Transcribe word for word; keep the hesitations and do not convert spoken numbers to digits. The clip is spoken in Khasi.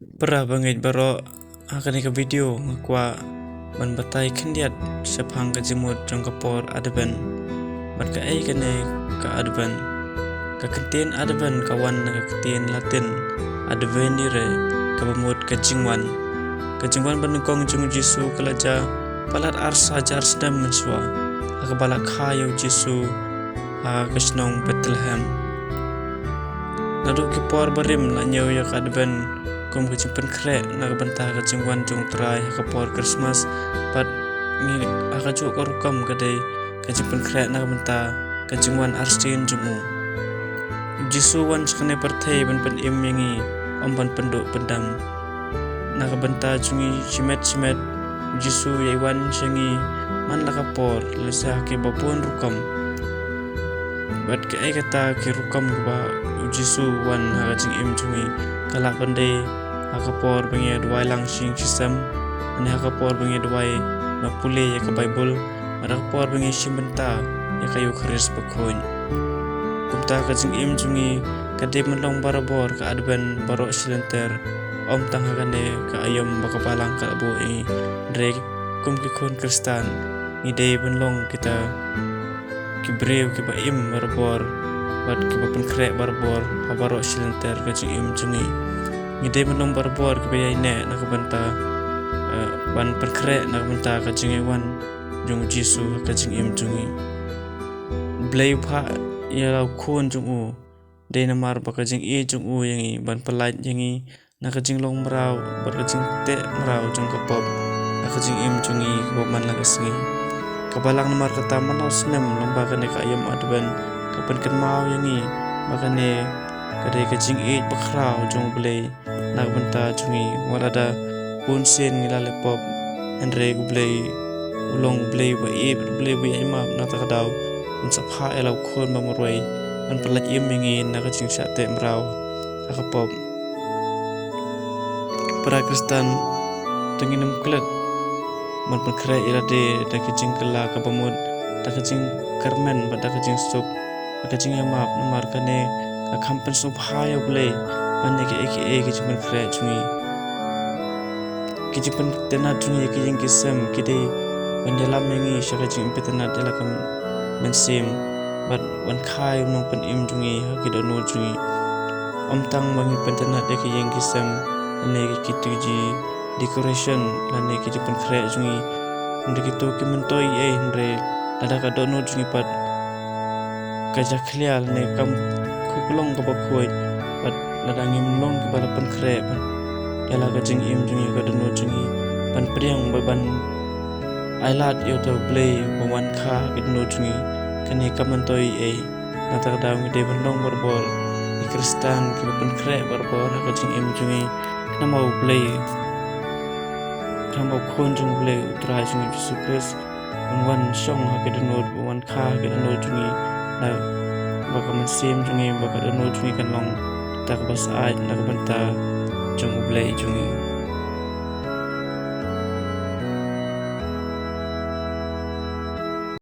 Para bangeit baroh, ha kane ka video nga kwah ban batai khyndiat shaphang ka jingmut jong ka por Advent. Bad kaei kane ka Advent? Ka kyntien Advent ka wan na ka kyntien Latin advenire, kaba mut ka jingwan. Ka jingwan banyngkong jong u Jisu ka la jia palat arphew hajar snem mynshuwa, ha kaba la kha ïa u Jisu ha ka shnong Bethlehem. Naduh ki por barim la ñiew ïa ka Advent kum ka jingpynkhreh na ka bynta ka jingwan jong u Trai ha ka por Christmas, bad ngi ha kajuh ka rukom ka dei ka jingpynkhreh na ka bynta ka jingwan arsien jong u. U Jisu u wan sha kane pyrthei ban pynim ïa ngi, ym ban pynduh pyndam. Na ka bynta jong ngi shimet shimet, u Jisu u ïai wan sha ngi man la ka por, lehse ha kiba bun rukom. Bad kaei kata ki rukom kiba u Jisu u wan ha ka jingim jong ngi? Ka lah ban dei ha ka por ba ngi ïa duwai lang shi ïing shi sem, lane ha ka por ba ngi ïa duwai, ba pule ïa ka Baibl, bad ha ka por ba ngi ïa shim bynta ïa ka Eukharist bakhuid. Kumta ka jingim jong ngi ka dei ban long barabor ka Advent baroh shi lynter, ym tang ha kane ka aïom ba ka Balang ka la buh ïa ngi. Hynrei kum ki khun Khristan, ngi dei ban long kita ki briew kiba im barabor bad kiba pynkhreh barabor ha baroh shi lynter ka jingim jong ngi. Ngi dei ban long barabor kiba ïaineh na ka bynta, eh, ban pynkhreh na ka bynta ka jingïawan jong u Jisu ha ka jingim jong ngi. U Blei u phah ïa la u Khun jong u, dei namar ba ka jingïeit jong u ïa ngi ban pyllait ïa ngi na ka jinglong mraw bad ka jingteh mraw jong ka pop ha ka jingim jong ngi kaba man la ka sngi. Ka Balang namar kata man la u snem lyngba kane ka aïom Advent ka pynkynmaw ïa ngi ba kane ka dei ka jingïeit bakhraw jong u Blei na ka bynta jong ngi. Wat lada bun sien ngi la leh pop, hynrei u Blei u long u Blei uba ïeit, u Blei uba ïaid map. Na kata ka daw un sa phah ïa la u Khun ba marwei ban pyllait im ïa ngi na ka jingshah teh mraw ha ka pop. Para Khristan, to ngin ym klet ban pynkhreh ïa lade da ki jingkylla kaba mut, da ka jingkyrmen bad da ka jingsuk, da ka jingïamap, namar kane ka kham pynsngewbha ïa u Blei ban ïa kiei kiei ki jingpynkhreh jong ngi. Ki jingpynitynnad jong ngi ïa ki ïing ki sem ki dei ban ïalam ïa ngi sha ka jingpynitynnad ïa la ka mynsiem, bad wan kha ïa u nongpynim jong ngi ha ki dohnud jong ngi. Ym tang ba ngin pynitynnad ïa ki ïing ki sem lane ki, kito ki decoration lane ki jingpynkhreh jong ngi, hynrei kito kim myntoi ei, hynrei lada ka dohnud jong ngi pat ka jakhlia lane kam khuklong kaba khuid, bad lada ngim long kiba la pynkhreh ïa la ka jingim jong ngi, ka dohnud jong ngi ban pdiang bad ban ailad ïa uta u Blei uba wan kha ha ka dohnud jong ngi, kane kam myntoi ei. Na kata ka daw ngi dei ban long barabor ki Khristan kiba pynkhreh barabor ha ka jingim jong ngi, khnang ba u Blei, khnang ba u Khun jong u Blei, u Trai jong ngi Jisu Khrist, un wan shong ha ka dohnud, un wan kha ha ka dohnud jong ngi, na ba ka mynsiem jong ngi, ba ka dohnud jong ngi kan long kata kaba syaid na ka bynta jong u Blei jong ngi.